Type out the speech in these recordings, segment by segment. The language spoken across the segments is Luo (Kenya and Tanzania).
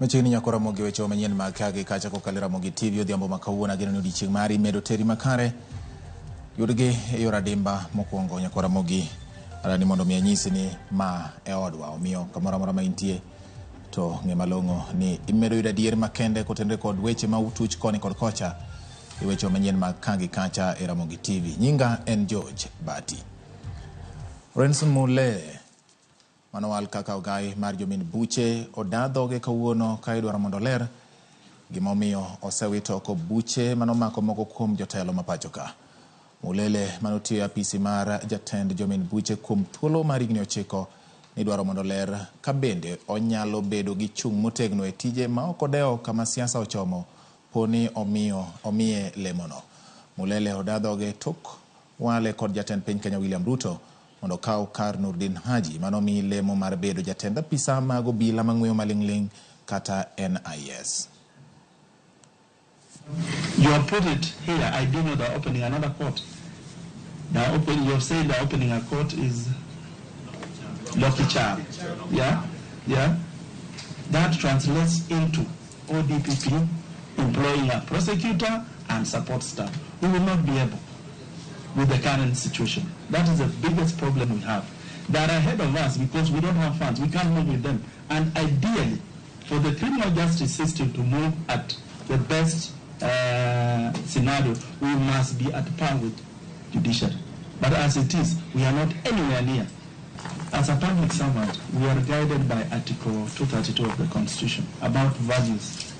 Machiegni nyako Ramogi weche manyien mag kagi kacha kokalo e Ramogi TV odhiambo ma kawuono. Ageno ni odiechieng' mari medo teri makare. Yudgi e yor adimba. Mokwongo nyako Ramogi adani mondo mi anyisi ni ma e odwa, omiyo kamoro amora ma intie to ng'e malong'o ni imedo yudo adier makende kotenore kod weche ma utuch koni kod kocha e weche manyien mag kagi kacha e Ramogi TV. Nyinga en George Bati. Renson Mule manowal kaka ogai mar jomin buche oda dhoge kawuono ka idwaro mondo oler gima omiyo osewito oko buche manomako moko kuom jotelo ma pacho ka. Mulele manotiyo e apisi mar jatend jomin buche kuom thuolo mar higni 9 nidwaro mondo oler ka bende onyalo bedo gi chung' motegno e tije ma ok odewo kama siasa ochomo poni omiyo omiye lemono. Mulele oda dhoge tok wale kod jatend piny Kenya William Ruto mondo okaw kar Nurdin Haji manomi lemo mar bedo jatend apisa mag obila mang'weyo maling'ling' kata NIS. You have put it here. I do know they're opening another court. They're open, you have said they're opening a court is Lokichar. Yeah? Yeah? That translates into ODPP employing a prosecutor and support staff. We will not be able with the current situation. That is the biggest problem we have. They are ahead of us because we don't have funds. We can't move with them. And ideally, for the criminal justice system to move at the best scenario, we must be at par with judiciary. But as it is, we are not anywhere near. As a public servant, we are guided by Article 232 of the Constitution about values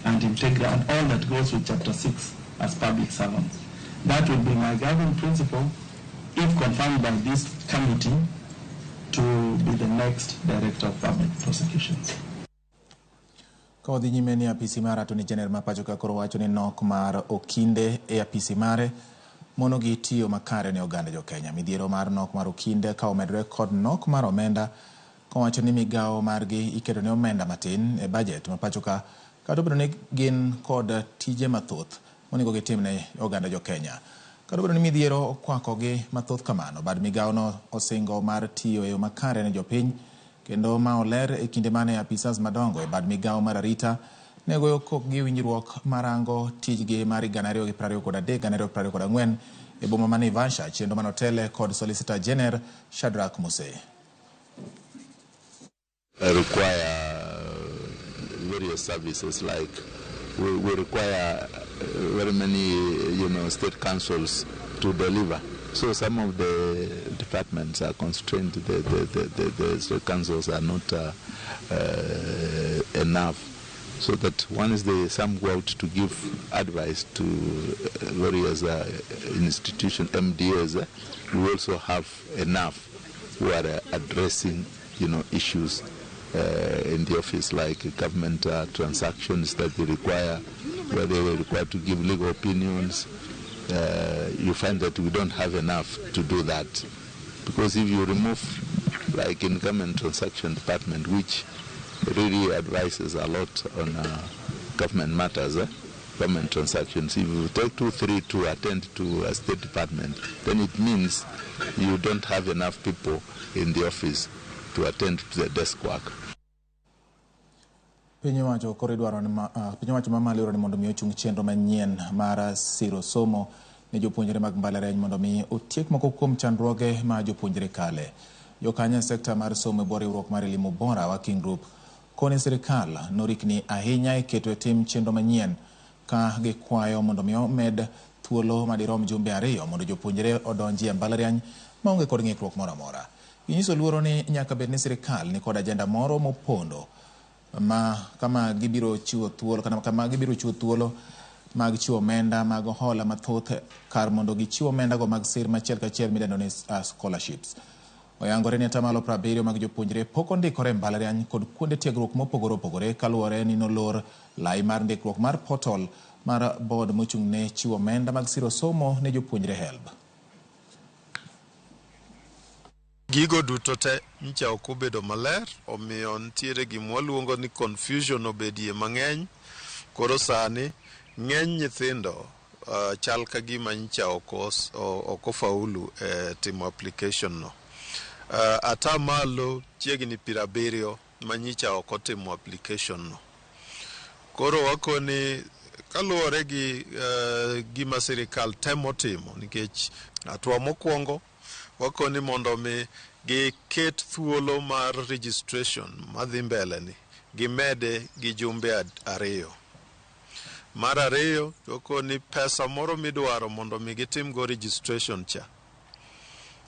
and integrity and all that goes with Chapter 6 as public servants. That will be my guiding principle, if confirmed by this committee, to be the next Director of Public Prosecutions. Ka wadhi nyime ni apisi mar Attorney General ma pacho ka koro wacho ni nok mar okinde e apisi mare mono gi tiyo makare ne oganda jo Kenya. Midhiero mar nok mar okinde ka omedore kod nok mar omenda kowacho ni migawo margi iketo ne omenda matin e budget ma pacho ka kata obedo ni gin kod tije mathoth monego gitim ne oganda jo Kenya. Kata obedo ni midhiero okwakogi mathoth kamano, bad migawono osingo mar tiyo e yo makare ne jopiny kendo ma oler e kinde mane apisas madongo e bad migawo mar arita ne goyo kokgi e winjruok marango tijgi mar 2023 2024 e boma ma Naivasha, chenro manotele kod Solicitor General Shadrack Muse. Require various services, like we require very many state councils to deliver. So some of the departments are constrained, the state councils are not enough. So that one is the some go out to give advice to various institutions, MDAs. We also have enough who are addressing issues in the office, like government transactions that they require, where they were required to give legal opinions. You find that we don't have enough to do that. Because if you remove, like in government transaction department, which really advises a lot on government matters, government transactions, if you take 2, 3 to attend to a state department, then it means you don't have enough people in the office to attend to the desk work. Piny owacho koro idwaro ni piny owacho mamalo idwaro ni mondo mi ochung chenro manyien mar siro somo ne jopuonjre mag mbalariany mondo mi otiek moko kuom chandruoge ma jopuonjre kale. Jokanyo e sekta mar somo e bwo riwruok mar Elimu Bora Working Group koni sirikal norikni ahinya e keto e tim chenro manyien ka gikwayo mondo mi omed thuolo madirom jumbe 2 mondo jopuonjre odonji e mbalariany maonge kod ng'ikruok moro amora. Ginyiso luoro ni nyaka bed ni sirikal ni kod ajenda moro mopondo ma kama gibiro chiwo thuolo kata kama gibiro chiwo thuolo mag chiwo omenda mag hola mathoth kar mondo gichiw omenda go mag sir machiel kachiel midendo ni scholarships. Oyangore ni atamalo 70 mag jopuonjre pok ondikore e mbalariany kod kuonde tiegruok mopogore opogore kaluwore ni nolor lai mar ndikruok mar portal mar board mochung' ne chiwo omenda mag siro somo ne jopuonjre HELB. Gigo duto te ncha ok obedo maler, omiyo nitiere gima waluongo ni confusion obedie mang'eny. Koro sani ng'eny nyithindo chal ka gima ncha ok ofaulu e timo application no. Atamalo chiegni 70 ma nyicha ok otimo application no. Koro wakoni kaluwore gi gima sirikal temo timo, nikech hatua mokwongo wakoni mondo mi giket thuolo mar registration madhi mbele ni gimede gi jumbe 2. Mar ariyo, wakoni pesa moro midwaro mondo mi gitimgo registration cha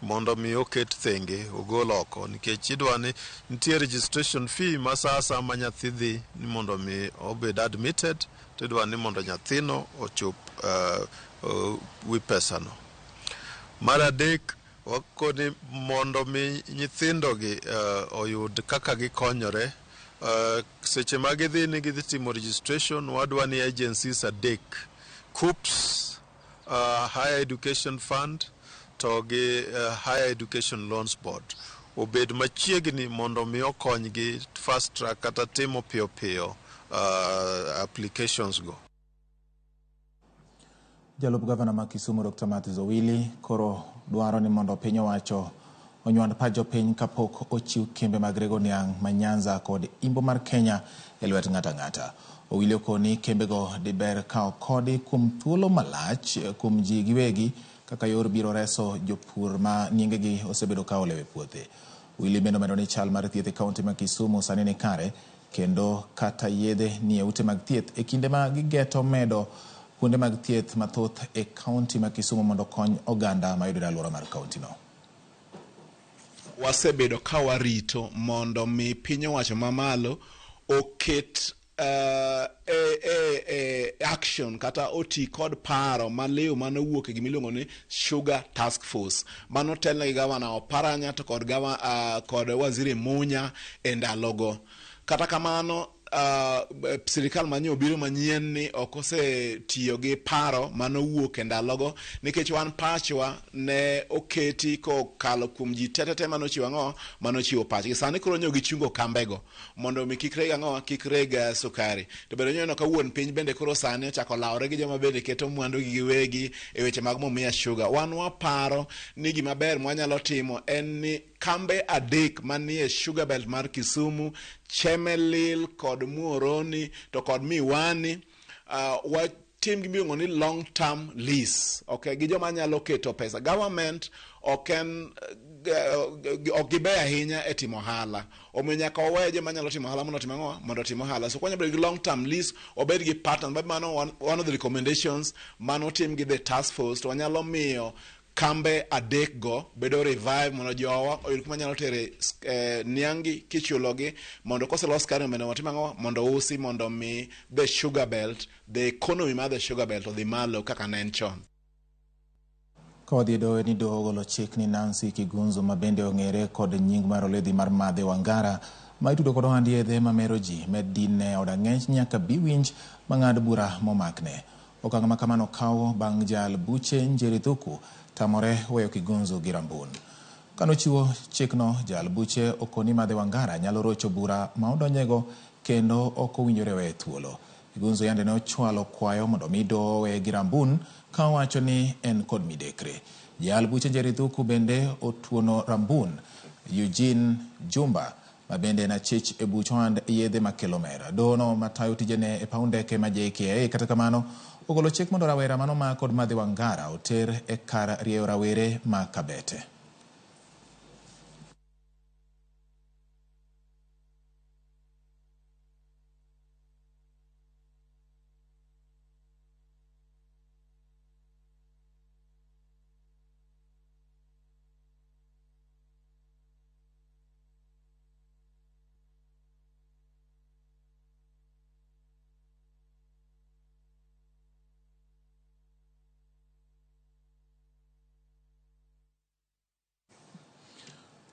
mondo mi oket thenge ogol oko, nikech idwa ni nitie registration fee ma sa asaya ma nyathi dhi ni mondo mi obed admitted, to idwa ni mondo nyathino ochop wi pesano. Mar adek, wakoni mondo mi nyithindogi oyud kaka gikonyore. Seche ma gidhi ni gidhi timo registration, wadwa ni agencies 3, KUCCPS, Higher Education Fund to gi Higher Education Loans Board obed machiegni mondo mi okonygi fast track kata timo piyo piyo applications go. Jalup gavana ma Kisumu Dr. Matthews Owili koro dwaro ni mondo piny owacho onywand pach jopiny kapok ochiw kembe mag rego niang' ma Nyanza kod Imbo mar Kenya e lwet ng'ato ang'ata. Owili okoni kembego diber kawo kodi kuom thuolo malach kuom ji giwegi kaka yor biro reso jopur ma niengegi osebedo ka olewo e puothe. Owili bende omedo ni chal mar thieth e kaunti ma Kisumu sani ni kare kendo kata yedhe nie ute mag thieth e kinde ma gigeto medo kuonde mag thieth mathoth e kaunti ma Kisumu mondo okony oganda mayudore alwora mar kaunti no. Wasebedo ka warito mondo mi piny owacho mamalo oket action kata oti kod paro maliw manowuok e gimiluongo ni Sugar Task Force mano telne gi gavana Oparanya to kod kod waziri Munya e ndalogo. Kata kamano sirikal manye obiro manyien ni ok osetiyo gi paro manowuok e ndalogo, nikech wan pachwa ne oketi kokalo kuom ji tetete manochiwo ang'o, manochiwo pachgi. Sani koro nyo gichungo kambego mondo mi kik reg ang'o, kik reg sukari. To bende nyo ka wuon piny bende koro sani ochako lawore gi joma bende keto mwandu gi giwegi e weche mag Mumia Sugar. Wan waparo ni gima ber mwanyalo timo en ni kambe 3 manie Sugar Belt mar Kisumu, Chemelil kod Muhoroni to kod Miwani, watim gimiluongo ni long term lease, okay, gi joma nyalo keto pesa. Government ok en ok gibeyo ahinya e timo ohala, omiyo nyaka wawe joma nyalo timo ohala mondo otim ang'o, mondo otim ohala. So kwanyalo bedo gi long term lease, wabed gi partners. Mano one of the recommendations manotim gi the task force, to wanyalo miyo kambe 3 go bedo revive mondo jowa oyud kuma nyalo tere niang'gi kichulogi, mondo koselos kare mondo watim ang'o, mondo usi, mondo mi the sugar belt, the economy mar the sugar belt odhi malo kaka ne en chon. Ka wadhi e doho ni doho ogolo chik ni Nancy Kigunzo ma bende ong'ere kod nying mar oledhi mar Madhe Wangara ma itudo kod ohand yedhe mamero ji med din ne od ang'ech nyaka bi winj mang'ad bura momakne. Okang' ma kamano kawo bang' jal buche Njeri Thuku tamore weyo Kigunzo gi Rambun. Kanochiwo chikno, jal buche okoni Madhe Wangara nyalo rocho bura ma odonjego kendo ok owinjore weye thuolo. Kigunzo yande ne ochwalo kwayo mondo mi doho owe gi Rambun ka owacho ni en kod midekre. Jal buche Njeri Thuku bende otuono Rambun Eugene Jumba ma bende en achich e buch ohand yedhe makelo mer. Dohono matayo tijene e paw ndeke ma JKIA kata kamano ogolo chik mondo rawera manomak kod Madhe Wangara oter e kar rieyo rawere ma Kabete.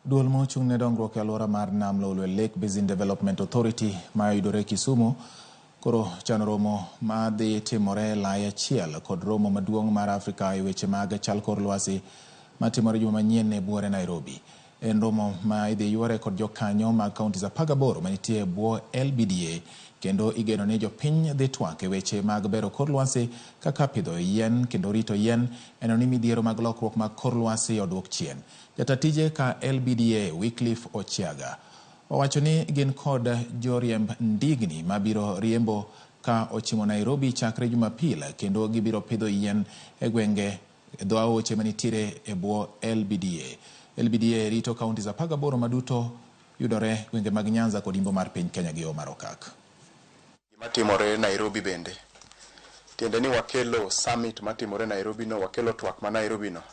Duol ma ochung' ne dongruok e alwora mar Nam Lolwe Lake Basin Development Authority ma yudore Kisumu koro chano romo ma dhi timore e lai achiel kod romo maduong' mar Afrika e weche mag chal kor lwasi matimore juma manyien e buore Nairobi. En romo ma idhi yuore kod jokanyo mag counties 18 manitie e bwo LBDA kendo igeno ni jopiny dhi twak e weche mag bero kor lwasi kaka pidho yien kendo rito yien neno ni midhiero mag lokruok mag kor lwasi oduok chien. Jata tije ka LBDA Wycliffe Ochiaga owacho ni gin kod joriemb ndigni mabiro riembo ka ochimo Nairobi chakre Jumapil kendo gibiro pidho yien e gwenge e dho aoche manitiere e bwo LBDA. LBDA rito counties 18 maduto yudore gwenge mag Nyanza kod Imbo mar piny Kenya gi Omar Okak. Gima timore Nairobi bende. Tiende ni wakelo summit matimore Nairobi no, wakelo twak ma Nairobi no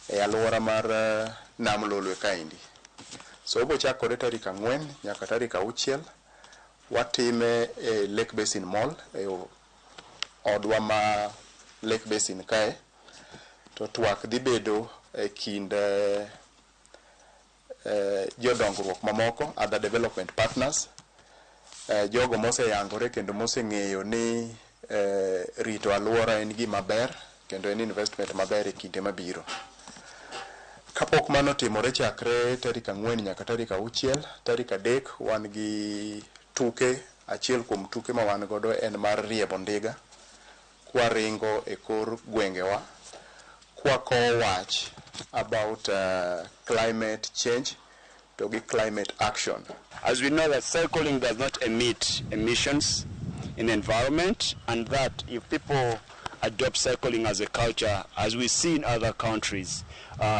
e alwora mar Nam Lolwe kaendi. So obo chakore tarik 4 nyaka tarik 6, watime e Lake Basin Mall, e odwa ma Lake Basin kae. To twak dhi bedo e kind jodongruok mamoko, other development partners, jogo moseyangore kendo moseng'eyo ni rito alwora en gima ber kendo en investment maber e kinde mabiro. Kapok mano otimore chakre tarik 4 nyaka tarik 6, tarik 3 wan gi tuke, achiel kuom tuke ma wan godo en mar riembo ndiga, kwaringo e kor gwengewa, kwakowo wach about climate change to gi climate action. As we know that cycling does not emit emissions in the environment, and that if people adopt cycling as a culture, as we see in other countries,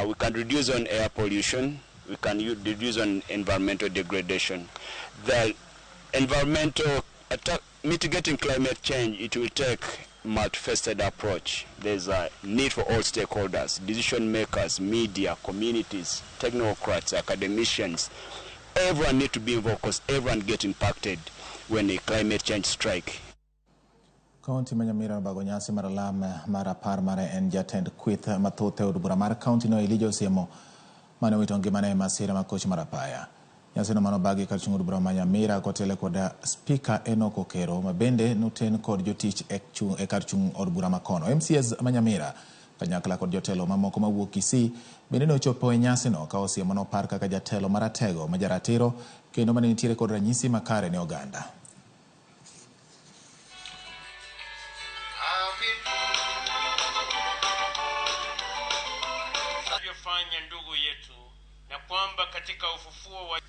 we can reduce on air pollution, we can reduce on environmental degradation. The environmental attack, mitigating climate change, it will take multifaceted approach. There's a need for all stakeholders, decision makers, media, communities, technocrats, academicians. Everyone need to be involved because everyone gets impacted when a climate change strike. Kaunti ma Nyamira obago nyasi mar alam mar 10 mare en jatend kweth mathoth e od bura mar kaunti no Elijah Osiemo mane owito ngimane e masira ma koch mar apaya. Nyasino mane obagi kar chung' od bura ma Nyamira kotele kod Spika Enoch Okero ma bende noten kod jotich e kar chung' od bura makono. MCAs ma Nyamira kanyakla kod jotelo mamoko mawuok Kisii bende nochopo e nyasino ka Osiemo nopar kaka jatelo maratego ma jaratiro kendo mane nitiere kod ranyisi makare ne oganda. Fanya ndugu yetu na kwamba katika ufufuo wa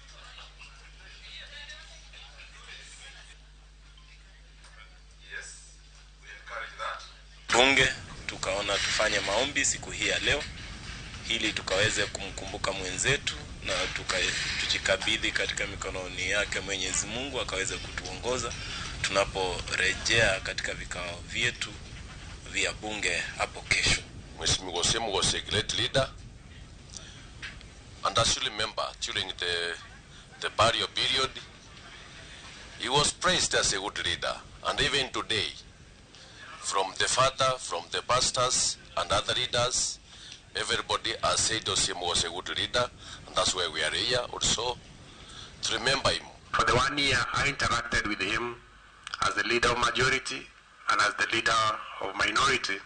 bunge tukaona tufanye maombi siku hii ya leo ili tukaweze kumkumbuka mwenzetu na tujikabidhi katika mikononi yake Mwenyezi Mungu akaweze kutuongoza tunaporejea katika vikao vyetu vya bunge hapo kesho. Mheshimiwa Osiemo was a great leader, and as you remember, during the burial period, he was praised as a good leader, and even today, from the father, from the pastors and other leaders, everybody has said Osiemo was a good leader, and that's why we are here also to remember him. For the 1 year I interacted with him as the leader of majority and as the leader of minority,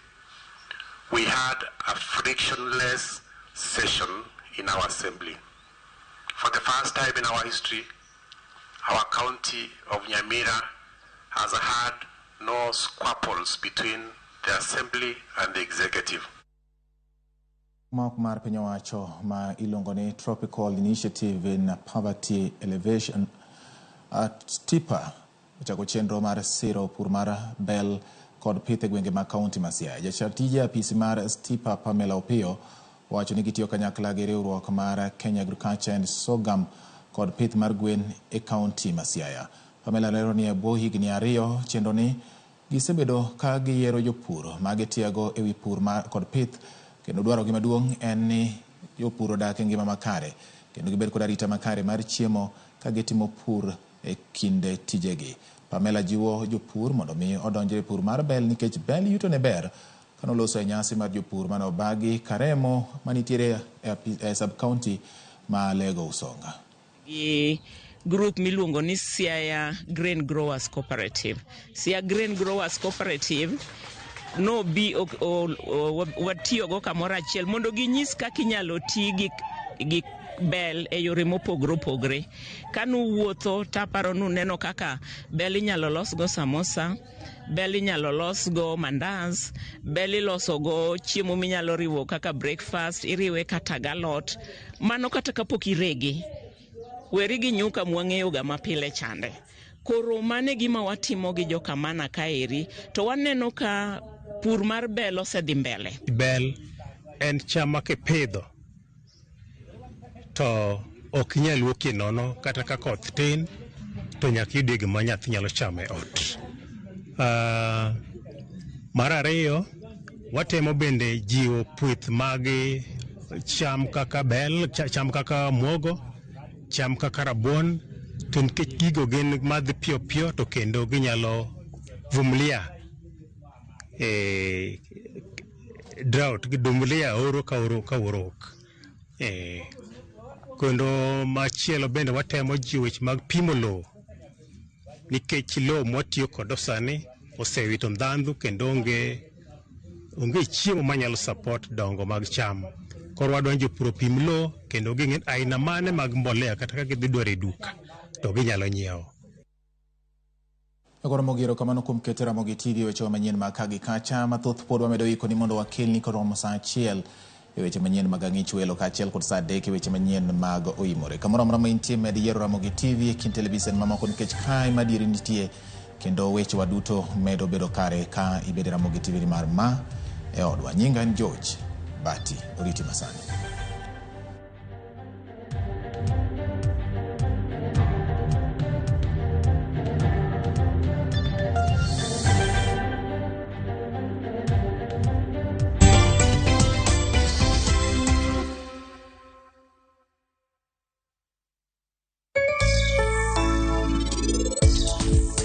we had a frictionless session in our assembly. For the first time in our history, our county of Nyamira has had no squabbles between the assembly and the executive. Mok mar piny owacho ma iluongo ni Tropical Initiative in Poverty Elevation TIPA ochako chenro mar siro pur mar bel kod pith e gwenge mag kaunti ma Siaya. Jatich tije apisi mar TIPA Pamela Opiyo owacho ni gitiyo kanyakla gi riwruok mar Kenya Agriculture and Sorghum kod pith mar gwen e kaunti ma Siaya. Pamela lero ni e bwo higni 2 chenro ni gisebedo ka giyiero jopur ma gitiego e wi pur kod pith, kendo dwarogi maduong' en ni jopur odak e ngima makare kendo gibed kod arita makare mar chiemo ka gitimo pur e kinde tijegi. Pamela jiwo jopur mondo mi odonjre e pur mar bel nikech bel yuto ne ber. Kanoloso e nyasi mar jopur mane obagi Karemo manitiere e sub-county ma Alego Usonga. Gi group miluongo ni Siaya Grain Growers Cooperative. Siaya Grain Growers Cooperative no bi watiyogo kamoro achiel mondo ginyis kaka inyalo ti gi bel e yore mopogore opogore. Kanuwuotho taparo nuneno kaka bel inyalo losgo samosa, bel inyalo losgo mandas, bel ilosogo chiemo minyalo riwo kaka breakfast, iriwe kata galot, mano kata kapok irege. Weri gi nyuka mwang'eyo ga mapile chande. Koro mano e gima watimo gi jokamana kaeri to waneno ka pur mar bel osedhi mbele. Bel en cham ma kipidho to ok inyal wuokie nono kata ka koth tin to nyaka iyudie gima nyathi nyalo chamo e ot. Mar ariyo, watemo bende jiwo pith mag cham kaka bel, cham kaka muogo, cham kaka rabuon, to nikech gigo gin madhi piyo piyo to kendo ginyalo vumilia drought, givumilia oro ka oro ka oro ok. Kendo machielo bende watemo jiwo weche mag pimo lowo nikech lowo mwatiyo kodo sani osewito ndhandhu kendo onge chiemo manyalo support dongo mag cham. Koro wadwa ni jopur opim lowo kendo ging'e aina mane mag mbolea kata ka gidhi dwaro e duka to ginyalo nyiewo. Koro Ramogi, erokamano kuom keto Ramogi TV weche manyien mag ka gi kacha mathoth pod wamedo iko ni mondo wakelni koromo saa achiel e weche manyien mag ang'ich welo kaachiel kod saa adek e weche manyien mag oimore. Kamoro amora ma intie med yiero Ramogi TV e kind televisen mamoko nikech kae madieri nitie kendo weche wa duto medo bedo kare ka ibedo e Ramogi TV nimar ma e odwa. Nyinga en George Bati, oriti masani.